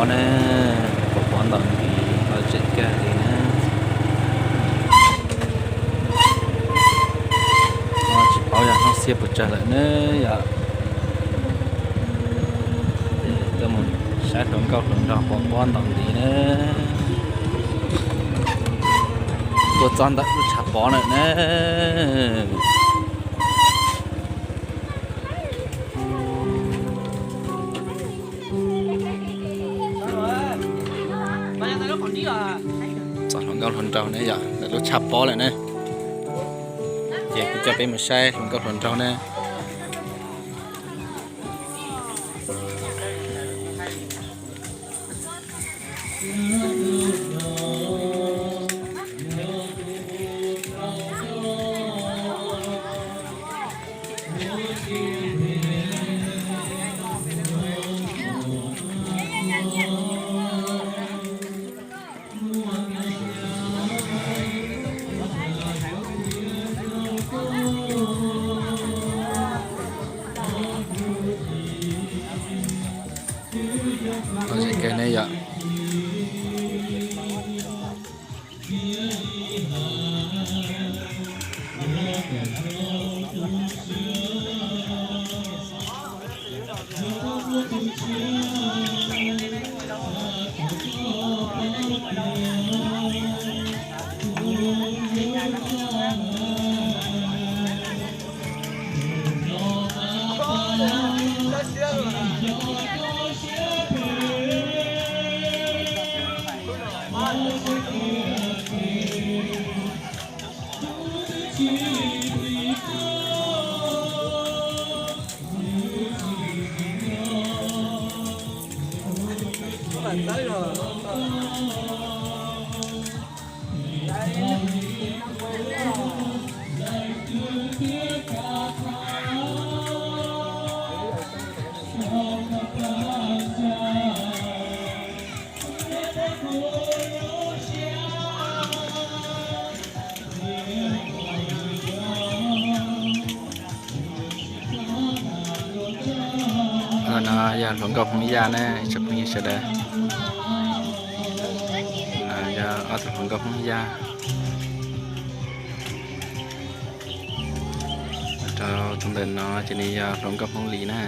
Ne, pov pob ntaus ntiv los tseem kawg li na. Tsis paub yog hnub xiab puas tsawg lawm ne yom. Tuaj mus saib hluas nkauj hluas nraug pov pob ntaus ntiv na. Tuaj txog ntawm lub tshav pov lawm na. Txog hluas nkauj hluas nraug ne yom, ntawm lub tshav pob lawm ne. Ces kuv coj peb mus saib hluas nkauj hluas nraug ne. Lom zem kawg ne yom. No yog hluas nkauj Hmoob Yaj ne, ib tsoom phooj ywg sawv daws. No yog ob tug hluas nkauj Hmoob Yaj. Rau tus ntawm no ces nws yog hluas nkauj Hmoob Lis na.